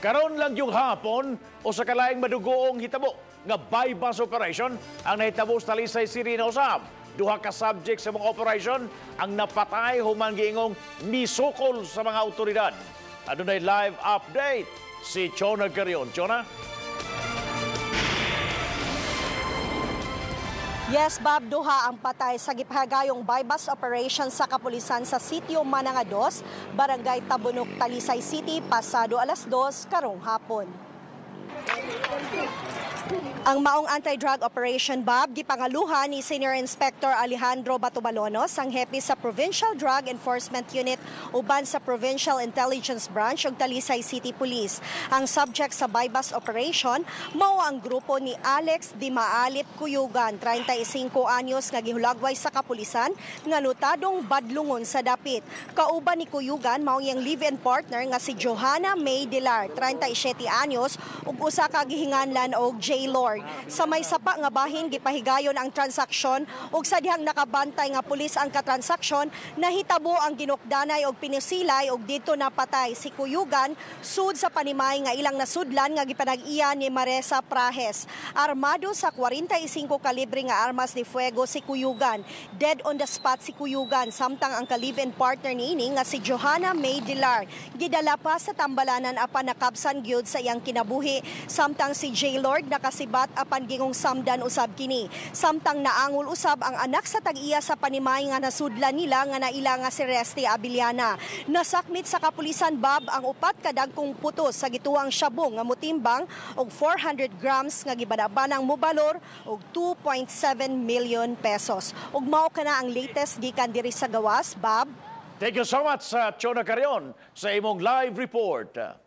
Karon lang yung hapon o sa kalaing madugoong hitabo nga bypass operation ang nahitabo sa Talisay City na usab. Duha ka subject sa mga operation ang napatay human giingong misukol sa mga otoridad. Adunay live update si Chona Garion. Chona? Yes, Bob, duha ang patay sa gipahagayong bypass operation sa kapulisan sa sitio Mananga 2, Barangay Tabunok, Talisay City, pasado alas 2 karong hapon. Ang maong anti-drug operation, Bob, gipangaluhan ni Senior Inspector Alejandro Batubalonos, ang hepe sa Provincial Drug Enforcement Unit uban sa Provincial Intelligence Branch ug Talisay City Police. Ang subject sa bypass operation mao ang grupo ni Alex Di Maalip Cuyugan, 35 anyos, nga gihulagway sa kapulisan nga notadong badlungon sa dapit. Kauban ni Cuyugan mao iyang live-in partner nga si Johanna May Dilar, 37 anyos, ug usa ka gihinganlan og J. Lord. Sa may sapa nga bahin gipahigayon ang transaksyon ug sa dihang nakabantay nga pulis ang katransaksyon, nahitabo ang ginukdanay og pinusilay ug didto napatay si Cuyugan sud sa panimay nga ilang nasudlan nga gipanag-iya ni Maresa Prahes. Armado sa 45 kalibre nga armas de fuego si Cuyugan. Dead on the spot si Cuyugan, samtang ang ka-live-in partner niini nga si Johanna May Dilar gidala pa sa tambalanan apan nakabsan gyud sa iyang kinabuhi, samtang si J. Lord nakasibat apan gingong samdan usab kini. Samtang naangol usab ang anak sa tag-iya sa panimay nga nasudlan nila nga naila nga si Resty Abiliana. Nasakmit sa kapulisan, Bob, ang upat kadagkong putos sa gituwang syabong nga motimbang og 400 grams nga gibanabanang mobalor og 2.7 million pesos. Ug mao kana ang latest gikan diri sa gawas, Bob. Thank you so much sa Chona Carion sa imong live report.